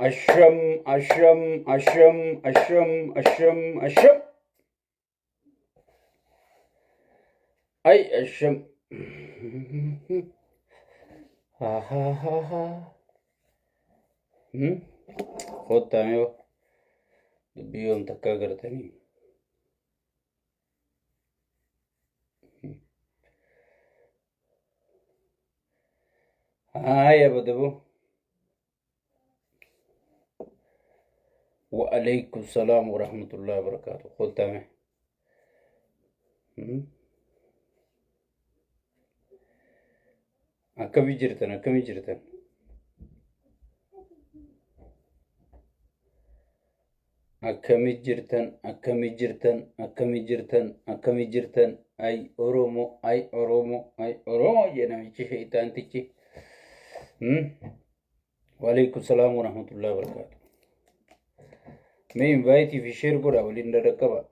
Asham, asham, asham, asham, asham, asham. Ay, asham. Ha ha ha ha. Hmm? Kottaa mee dubbii yoom takka agartanii? Haaya badabu. Wa'alaikum salaam wa rahmatullahi wa barakatuh. Kottaa mee. Hmm? Akkamii jirtan? Akkamii jirtan? Akkamii jirtan? Akkamii jirtan? Akkamii jirtan? Akkamii jirtan? Ay Oromoo, ay Oromoo, ay Oromoo jedhe namichi shayxaantichi. Hmm? Waalaikum salaam wa rahmatullahi wa barakatuh. Mee invite fi share godha waliin dadhaqqaba.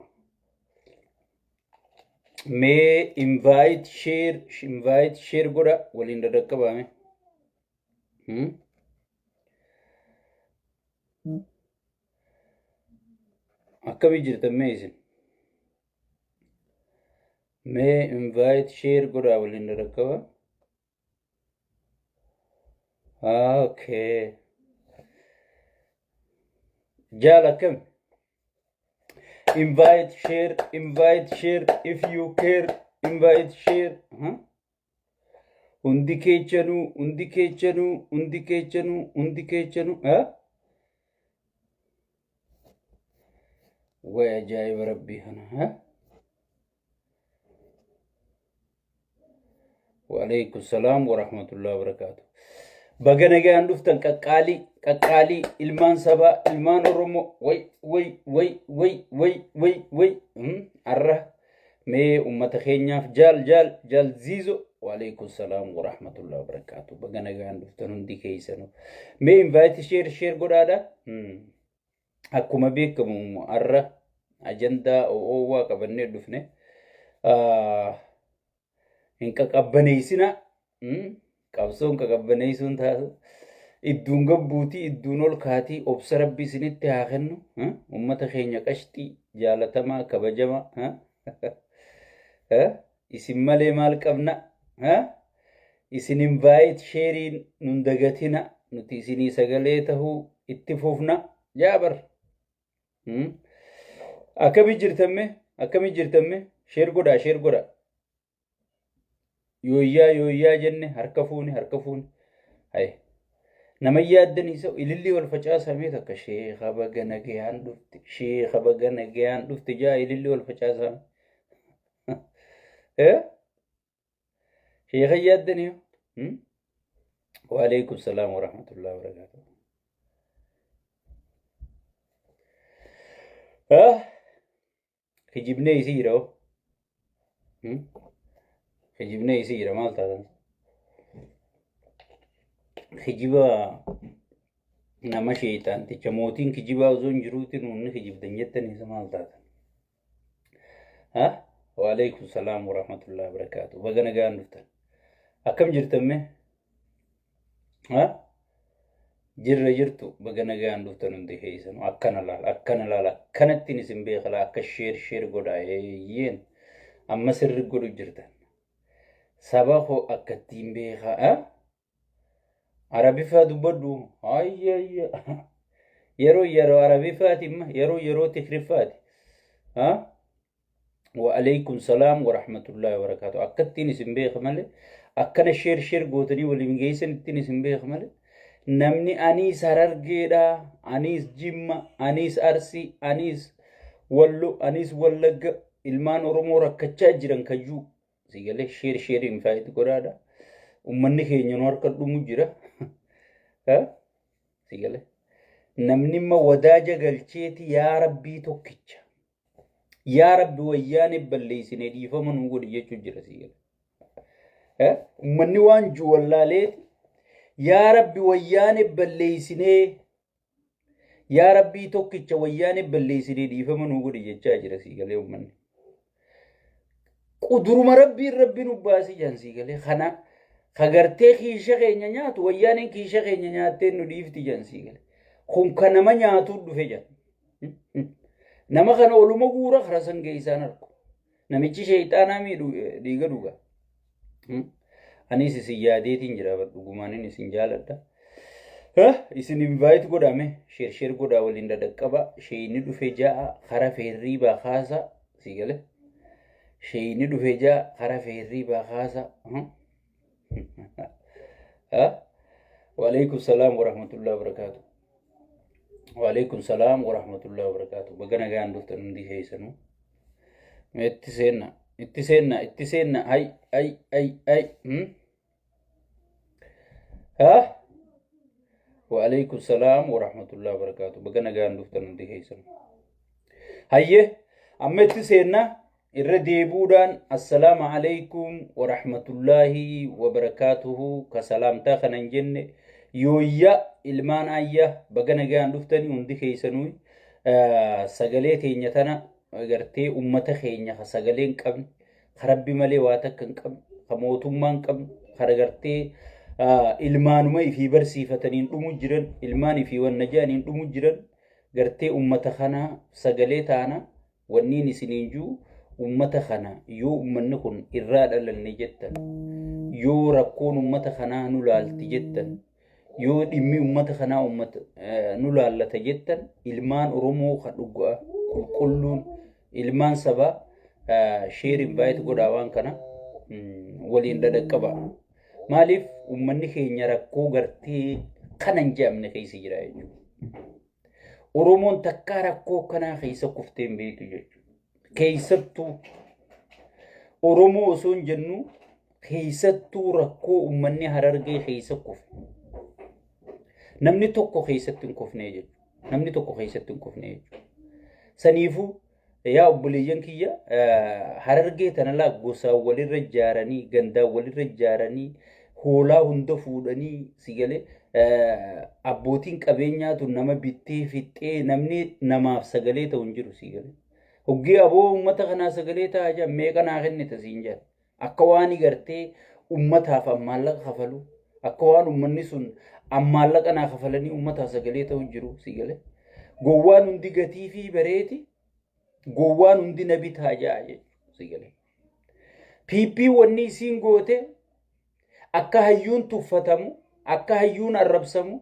Mee invite share invite share godha waliin dadhaqqaba mee. Hmm? Akkamii jirtan mee isin? Mee invite share godhaa waliin dadhaqqaba. Okay. Jaal akkami? Invite share invite share if you care invite share. Huh? Hundi keechanuu hundi keechanuu hundi keechanuu hundi keechanuu. Huh? Way ajaa'iba rabbii kana. Huh? Waalaikum salaam wa rahmatullahi wa barakaatu. Baga nagaan dhuftan qaqqaalii qaqqaalii ilmaan sabaa ilmaan Oromoo way way way way way way way arra mee ummata keenyaaf jaal jaal jaal ziizo waalaikum salaam wa rahmatullahi wa barakaatu. Baga nagaan dhuftan hundi keessanuu. Mee invite share share godhaadha. Akkuma beekamu arra ajandaa o'oowwaa qabannee dhufne. Hin qaqabbaneessina. Qabsoon qaqabbaneessuun taatu. Idduun gabbuutii idduun ol kaatii obsa rabbi isinitti haa kennu. Uummata keenya qashxii jaalatamaa kabajamaa. Isin malee maal qabna? Isin invite sheeriin nun dagatina. Nuti isinii sagalee tahuu itti fufna. Jaabar. Akkamii jirtan mee? Akkamii jirtan mee? Share godhaa share godhaa. Yooyyaa yooyyaa jenne harka fuune harka fuune. Haye. Nama yaaddan isa ilillii wal facaasamee takka sheekha baga nagayaan dhufte sheekha baga nagayaan dhufte jaa ilillii wal facaasame. Eh? Sheekha yaaddanii? Hmm? Waalaikum salaam wa rahmatullahi wa barakatuh. Ah? Kijibnee isii jira hoo? Hmm? Kijibnee isii jira maal taatan? Kijiba nama sheexaanticha mootiin kijibaa osoo hin jiruuti nuunni kijibdan jettanii isa maal taatan? Ha? Waalaikum salaam wa rahmatullahi wa barakaatu. Baga nagaan dhuftan. Akkam jirtan mee? Ha? Jirra jirtu baga nagaan dhuftan hundi keessanuu akkana laal akkana laal akkanattiin isin beeka laa akka sheer sheer godha eeyyeen amma sirri godhu jirtan. Saba koo akkattiin beeka. Ha? Arabiffaa dubbadhu. Ayyayya. Yeroo yeroo Arabiffaati imma yeroo yeroo Tigriffaati. Ha? Wa'alaikum salaam wa rahmatullahi wa barakaatu. Akkattiin isin beeka malee akkana sheer sheer gootanii waliin geessan ittiin isin beeka malee namni aniis Harargeedha, aniis Jimma, aniis Arsii, aniis Wallo, aniis Wallagga ilmaan Oromoo rakkachaa jiran kayyuu si galee sheer sheer infaayit godhaadha. Uummanni keenya nu harka dhumu jira. Si galee namni imma wadaaja galcheeti yaa rabbii tokkicha. Yaa rabbi wayyaane balleessine dhiifama nuu godhi jechuun jira si galee. Uummanni waan jiru wallaaleeti yaa rabbi wayyaane balleessinee yaa rabbii tokkicha wayyaane balleessinee dhiifama nuu godhi jechaa jira si galee uummanni. Quduruma rabbiin rabbi nu baasii jaan sii galee kana kagartee kiisha keenya nyaatu wayyaaneen kiisha keenya nyaattee nu dhiifti jaan sii galee. Kun kan nama nyaatuu dhufe jedha. Nama kana oluma guura karaa san geessaan argu. Namichi sheeyxaanaa miidhu dhiiga dhuga. Anis isin yaadeetiin jira, dhugumaanin isin jaaladha. Isin invite godhame, share share godhaa, waliin dadhaqqaba. Sheeyni dhufe ja'a kara feerrii baakaasa si gale. Sheeyni dhufe ja'a kara feerrii baakaasa. Waalaikum salaam warahmatullahi wabarakatuh. Waalaikum salaam warahmatullahi wabarakatuh. Baga nagaan dhuftan hundi keessanuu. Itti seenna, itti seenna, itti seenna. Hay ay ay ay. Ha? Waalaikum salaam warahmatullahi wabarakatuh. Baga nagaan dhuftan hundi keessanuu. Hayyee, amma itti seenna. Irra deebuudhaan, assalaamu alaikum warahmatullaahi wabarakaatuhu. Ka salaamtaa kana hin jenne, yooyya ilmaan ayya, baga nagaan dhuftanii hundi keessanuu. Sagalee teenya tana gartee ummata keenya ka sagalee hin qabne, ka Rabbi malee waa takka hin qabne, ka mootummaa hin qabne, ka gartee ilmaanuma ifii barsiifataniin dhumu jiran, ilmaan ifii wanna jedhaniin dhumu jiran, gartee ummata kana sagalee taana. Wanniin isiniin jiru, ummata kana yoo ummanni kun irraa dhalanne jettan, yoo rakkoon ummata kanaa nu laalti jettan, yoo dhimmi ummata kanaa ummata nu laallata jettan, ilmaan Oromoo ka dhugaa qulqulluun, ilmaan sabaa, share invite godhaa, waan kana waliin dhadhaqqaba. Maaliif ummanni keenya rakkoo gartee kana hin jedhamne keessa jira jechuudha. Oromoon takkaa rakkoo kanaa keessa kuftee hin beektu jechuudha. Keessattuu Oromoo osoo hin jennu, keessattuu rakkoo uummanni Harargee keessa kufe. Namni tokko keessatti hin kufne jechuudha. Namni tokko keessatti hin kufne jechuudha. Saniifuu yaa obboleeyyan kiyya, Harargee tana laa gosaan walirra ijaaranii, gandaan walirra ijaaranii, hoolaa hunda fuudhanii, si galee, abbootiin qabeenyaatu nama bittee fixxee, namni namaaf sagalee ta'u hin jiru, si galee. Hoggii aboo uummata kanaa sagalee ta'aa jiran, meeqa naa kennita siin jedha. Akka waan gartee uummataaf maallaqa kafalu, akka waan uummanni sun maallaqa naa kafalanii uummataaf sagalee ta'u hin jiru, si galee. Gowwaan hundi gatii fi bareeti, gowwaan hundi na bitaa ja'a jechuudha, si galee. PP wanni isiin goote akka hayyuun tuffatamu, akka hayyuun arrabsamu,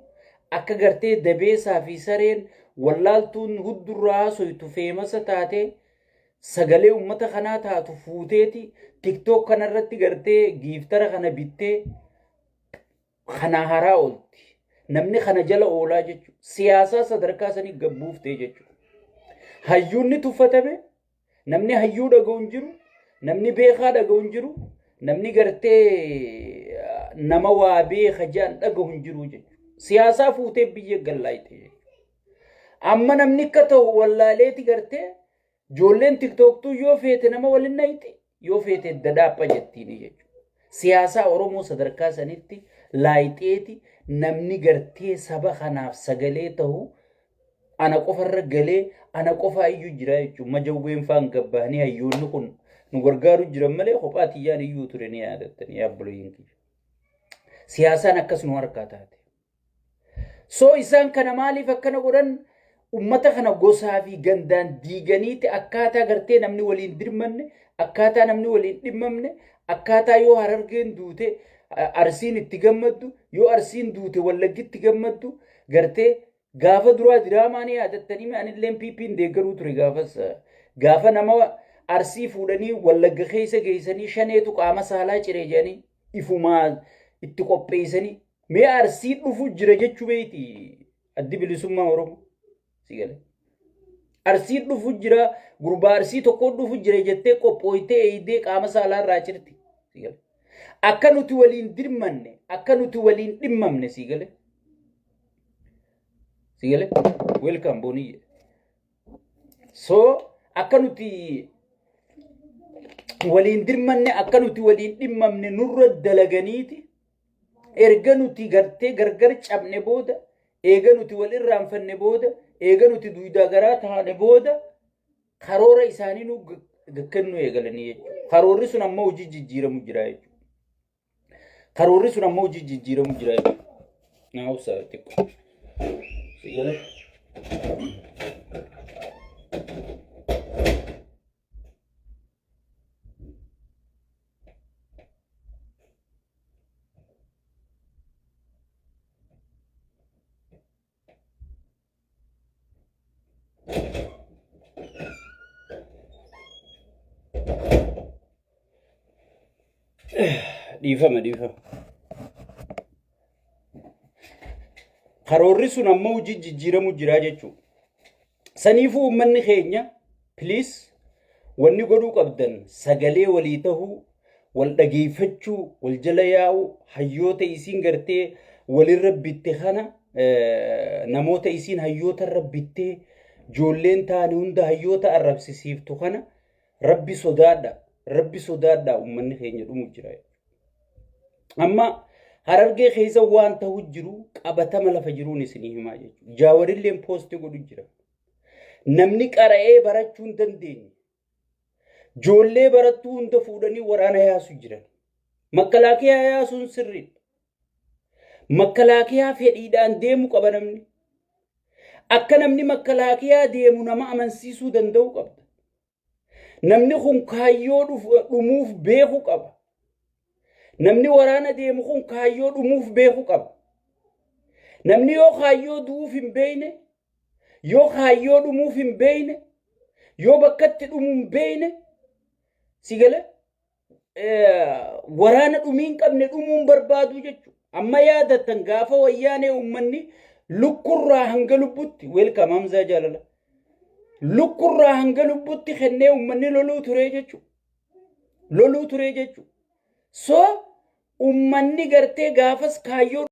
akka gartee dabeessaa fi sareen wallaaltuun huddurraa haasoytu famous taatee sagalee uummata kanaa taatu fuuteeti TikTok kanarratti gartee gifter kana bittee kana haraa oolti. Namni kana jala oolaa jechuudha. Siyaasaa sadarkaa sanii gabbuuftee jechuudha. Hayyuun ni tuffatame, namni hayyuu dhaga'u hin jiru, namni beekaa dhaga'u hin jiru, namni gartee nama waa beeka jedhan dhaga'u hin jiru jechuudha. Siyaasaa fuutee biyya gallaayite jechuudha. Amma namni akka ta'u wallaaleeti gartee ijoolleen TikToktuu yoo feete nama waliin nayxi, yoo feete dadhaapha jettiini jechuudha. Siyaasaa Oromoo sadarkaa sanitti laayixeeti namni gartee saba kanaaf sagalee ta'u ana qofarra galee ana qofaa iyyuu jira jechuudha. Majawween faan gabbaanii hayyoonni kun nu gargaaru jiran malee kophaa tiyyaan iyyuu ture ni yaadattanii yaabboleeyyiin kiyya. Siyaasaan akkas nu harkaa taate. So isaan kana maaliif akkana godhan? Ummata kana gosaa fi gandaan diiganiiti akkaataa gartee namni waliin dirmanne, akkaataa namni waliin dhimmamne, akkaataa yoo Harargeen duute Arsiin itti gammaddu, yoo Arsiin duute Wallaggitti gammaddu, gartee gaafa duraa diraamaa ni yaadattanii, anilleen PP'n deeggaruu ture gaafas. Gaafa nama Arsii fuudhanii Wallagga keessa geessanii shaneetu qaama saalaa ciree jedhanii ifumaa itti qopheessanii, mee Arsii dhufu jira jechuu beeyti Addi Bilisummaa Oromoo. Si gale. Arsii dhufu jira, gurbaa Arsii tokko dhufu jira jettee qophooytee eeydee qaama saalaa irraa cirti. Si gale. Akka nuti waliin dirmanne, akka nuti waliin dhimmamne, si gale. Si gale. Welcome, Boniyye. So akka nuti waliin dirmanne, akka nuti waliin dhimmamne nurra dalaganiiti, erga nuti gartee gargar cabne booda, eega nuti wal irraanfanne booda, eega nuti duudaa garaa taane booda, karoora isaanii nu kennuu eegalanii jechuudha. Karoorri sun ammoo hojii jijjiiramu jira jechuudha. Karoorri sun ammoo hojii jijjiiramu jira jechuudha. Naa obsaa xiqqoo. Si galee? Dhiifama dhiifama. Karoorri sun amma hojii jijjiiramu jira jechuudha. Saniifuu uummanni keenya please wanni godhuu qabdan sagalee walii tahuu, wal dhageeffachuu, wal jala yaa'uu, hayyoota isiin gartee walirra bitte kana namoota isiin hayyoota irra bittee ijoolleen taane hunda hayyoota arrabsisiiftu kana rabbi sodaadha. Rabbi sodaadha uummanni keenya dhumu jira. Amma Harargee keessa waan ta'u jiru qabatama lafa jiruun isinii himaa jechuudha. Jaawarilleen poostii godhu jira. Namni qara'ee barachuu hin dandeenye. Ijoollee barattuu hunda fuudhanii waraana yaasu jiran. Makalaakiyaa yaasuun sirriidha. Makalaakiyaa fedhiidhaan deemu qaba namni. Akka namni makalaakiyaa deemu nama amansiisuu danda'u qabda. Namni kun kaayyoo dhumuuf beeku qaba. Namni waraana deemu kun kaayyoo dhumuuf beeku qaba. Namni yoo kaayyoo du'uuf hin beekne, yoo kaayyoo dhumuuf hin beekne, yoo bakkatti dhumu hin beekne, si gala waraana dhumii hin qabne dhumuun barbaadu jechuudha. Amma yaadattan gaafa wayyaanee uummanni lukkurraa hanga lubbutti weelkaam Hamzaa jaalala. Lukkurraa hanga lubbutti kennee uummanni loluu turee jechuudha. Loluu turee jechuudha. So uummanni gartee gaafas kaayyoo